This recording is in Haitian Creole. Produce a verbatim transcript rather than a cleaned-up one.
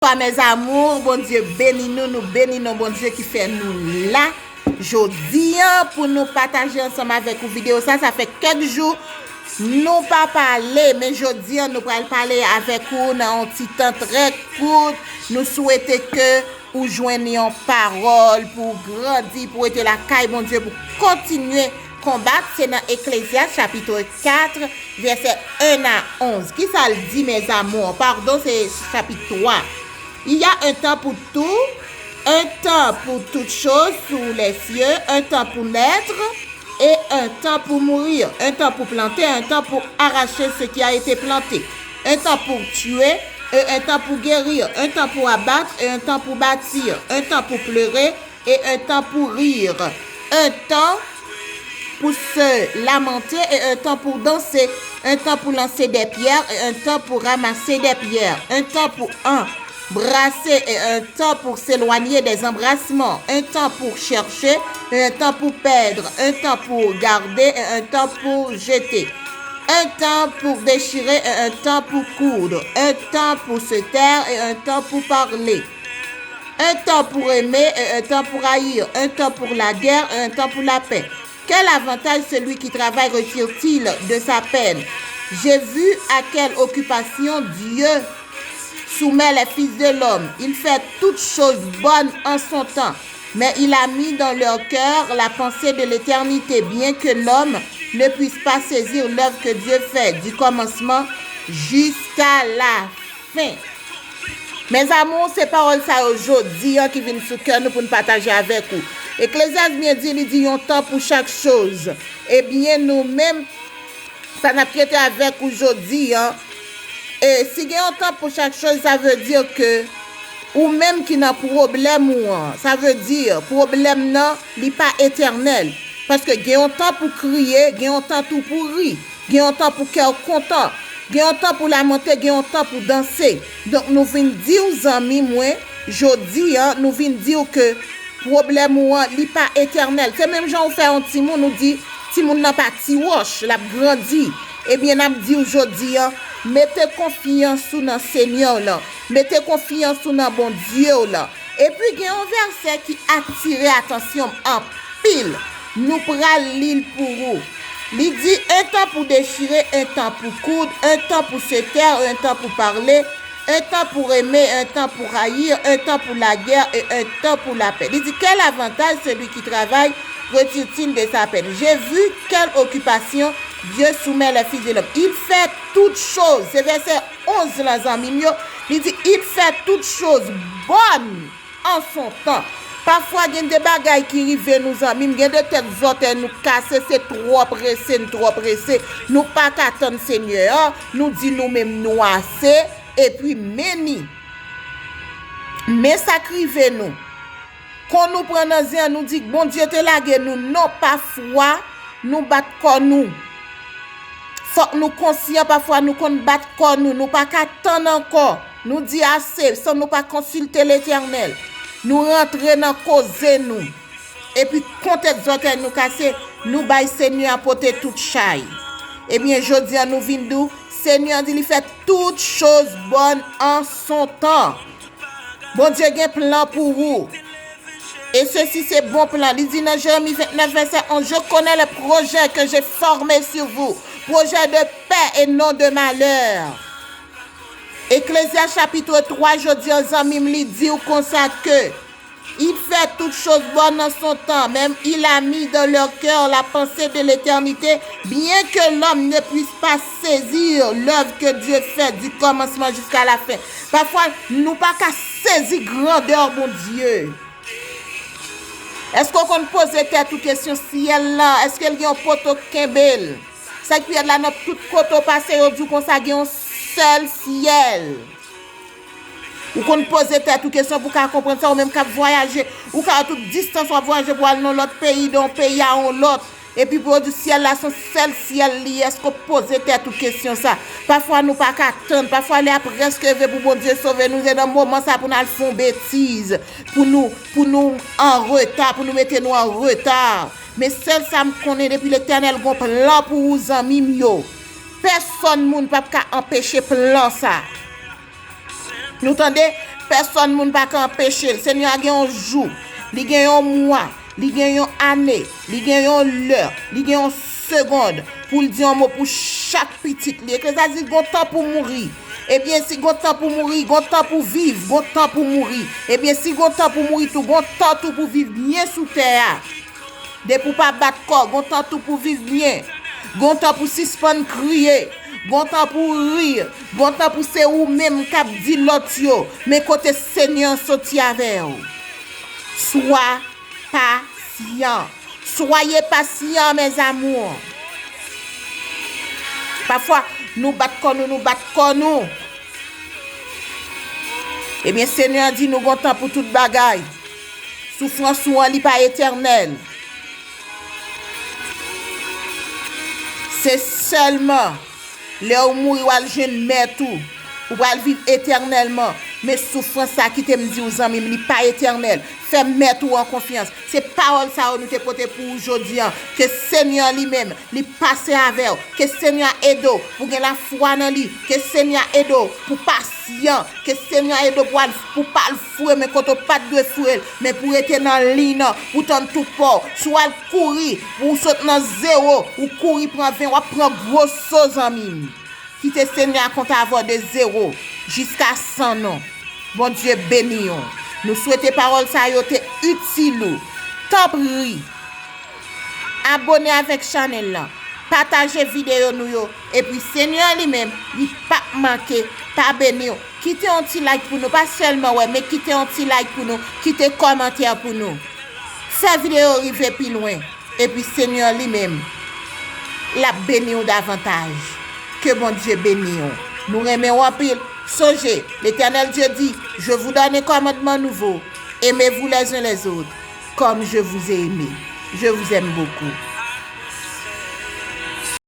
Bonswa, mes amours. Bondye beni nou. Nou beni non Bondye ki fè nou la jodi an pou nou pataje ansanm avèk ou videyo sa. Sa fè kèk jou nou pa pale, men jodi an nou pral pale avèk ou nan yon ti tan trè kout. Nou swete ke ou jwenn yon pawòl pou w grandi, pou w rete lakay Bondye, pou w kontinye konbat. Se nan Eklezyas chapit kat, vèsè en a onz. Kisa l di, mes amours? Padon, se chapit twa. Il y a un temps pour tout, un temps pour toutes choses sous les cieux, un temps pour naître et un temps pour mourir, un temps pour planter, un temps pour arracher ce qui a été planté, un temps pour tuer et un temps pour guérir, un temps pour abattre et un temps pour bâtir, un temps pour pleurer et un temps pour rire, un temps pour se lamenter et un temps pour danser, un temps pour lancer des pierres et un temps pour ramasser des pierres, un temps pour embrasser et un temps pour s'éloigner des embrassements, un temps pour chercher et un temps pour perdre, un temps pour garder et un temps pour jeter, un temps pour déchirer et un temps pour coudre, un temps pour se taire et un temps pour parler, un temps pour aimer et un temps pour haïr, un temps pour la guerre et un temps pour la paix. Quel avantage celui qui travaille retire-t-il de sa peine? J'ai vu à quelle occupation Dieu soumet les fils de l'homme. Il fait toutes choses bonnes en son temps, mais il a mis dans leur cœur la pensée de l'éternité, bien que l'homme ne puisse pas saisir l'œuvre que Dieu fait du commencement jusqu'à la fen. Mes amours, se pawòl sa yo jodi an ki vin sou kè nou pou n pataje avèk ou. Eklezyas byen di, li di yon tan pou chak choz. Ebyen, nou menm, sa n ap trete avèk ou jodi an, e si gen yon tan pou chak choz, sa vle di ke ou menm ki nan pwoblèm ou an, sa vle di pwoblèm nan, li pa etènèl. Paske gen yon tan pou kriye, gen yon tan tou pou ri. Gen yon tan pou kè w kontan. Gen yon tan pou lamante, gen yon tan pou danse. Donk, nou vin di w, zanmi mwen, jodi an, nou vin di w ke pwoblèm ou an, li pa etènèl. Se menm jan ou fè yon timoun, ou di, timoun nan pa ti wòch, l ap grandi. Ebyen, n ap di w jodi an, mete konfyans ou nan Senyè w lan. Mete konfyans ou nan Bondye w lan. Epi gen yon vèsè ki atire atansyon m anpil. Nou pral li l pou ou. Li di, un temps pour déchirer, un temps pour coudre, un temps pour se taire, un temps pour parler, un temps pour aimer, un temps pour haïr, un temps pour la guerre et un temps pour la paix. Li di, quel avantage celui qui travaille retire-t-il de sa peine? J'ai vu quelle occupation Dieu soumet les fils de l'homme. Il fait toutes choses. Se vèsè onz lan, zanmi m yo, li di, il fait toutes choses bonnes en son temps. Pafwa, gen de bagay ki rive nou, zanmi m, gen de tèt zòtèy nou kase, se twò prese, n twò prese, nou pa ka tann Senyè a, nou di nou menm nou ase, epi men ni. Men sa k rive nou. Kon nou pran nan zen an, nou di Bondye te lage nou. Non, pafwa, nou bat kò nou. Fòk nou konsyan, pafwa nou konn bat kò nou. Nou pa ka tann ankò. Nou di ase, san nou pa konsilte Letènèl. Nou rantre nan koze nou. Epi, kon tèt zòtèy nou kase, nou bay Senyè a pote tout chay. Ebyen, jodi a, nou vin di w, Senyè a di li fè tout choz bòn an son tan. Bondye gen plan pou ou. Et ceci, c'est bon plan. Li di nan Jeremi vennèf, vèsè onz, je connais les projets que j'ai formés sur vous, projets de paix et non de malheur. Eklezyas chapit twa, jodi an, zanmi m, li di w konsa ke il fait toutes choses bonnes en son temps, même il a mis dans leur cœur la pensée de l'éternité, bien que l'homme ne puisse pas saisir l'œuvre que Dieu fait du commencement jusqu'à la fin. Pafwa, nou pa ka sezi grandè Bondye. Èske w konn poze tèt ou kesyon, syèl la, èske l gen yon poto k kenbe l? Sa k pi rèd la, nan tout kote w pase, yo di w konsa gen yon sèl syèl. Ou konn poze tèt ou kesyon pou w ka konprann sa, ou menm k ap vwayaje, ou ka wè tout distans w ap vwayaje pou w al nan lòt peyi, de yon peyi a yon lòt. Epi pou yo di syèl la se yon sèl syèl li ye, èske w poze tèt ou kesyon sa? Pafwa nou pa ka tann, pafwa lè a prèske rive pou Bondye sove nou, se nan moman sa pou n al fè yon betiz, pou nou, pou nou an reta, pou nou mete nou an reta. Men sèl sa m konnen, depi Letènèl gon plan pou ou, zanmi m yo, pèsòn moun p ap ka anpeche plan sa. Nou tande? Pèsòn moun pa ka anpeche l. Senyè a gen yon jou, li gen yon mwa, li gen yon ane, li gen yon lè, li gen yon segonn pou l di yon mo pou chak pitit li. Eklezyas di, gon tan pou mouri. Ebyen, si gon tan pou mouri, gon tan pou viv, gon tan pou mouri. Ebyen, si gon tan pou mouri tou, gon tan tou pou viv byen sou tè a. Depi w pa bat kò, gon tan tou pou viv byen. Gon tan pou sispann kriye. Gon tan pou ri. Gon tan pou se ou menm k ap di lòt yo, men kote Senyè an soti avè w. Swa pasyan. Soyez patient, mes amours. Pafwa, nou bat kò nou, nou bat kò nou. Ebyen, Senyè an di nou gon tan pou tout bagay. Soufrans ou an, li pa etènèl. Se sèlman lè ou mouri, w al jwenn mèt ou. Ou pral viv etènèlman. Men soufrans sa, kite m di w, zanmi m, li pa etènèl. Fè mèt ou an konfyans. Se pawòl sa yo nou te pote pou ou jodi an. Ke Senyè an li menm, li pase avè w. Ke Senyè a ede w pou gen lafwa nan li. Ke Senyè a ede w pou pasyan. Ke Senyè a ede w pou al, pou pa al foure men kote w pa t dwe foure l, men pou rete nan liy nan, pou tann tou pa w. Si w al kouri, pou w sot nan zewo, ou kouri pran ven, w ap pran gwo so, zanmi m. Kite Senyè a konte avè w de zewo jiska san non. Bondye beni w. Nou swete pawòl sa yo te itil ou. Tanpri, abone avèk chanèl lan. Pataje videyo nou yo. Epi Senyè an li menm, li p ap manke pa beni w. Kite yon ti like pou nou. Pa sèlman wè, men kite yon ti like pou nou. Kite kòmantè pou nou. Fè videyo rive pi lwen. Epi Senyè li menm, l ap beni w davantaj. Ke Bondye beni w. Nou renmen w anpil. Sonje, Letènèl Dye di, je vous donne un commandement nouveau. Aimez-vous les uns les autres, comme je vous ai aimé. Je vous aime beaucoup.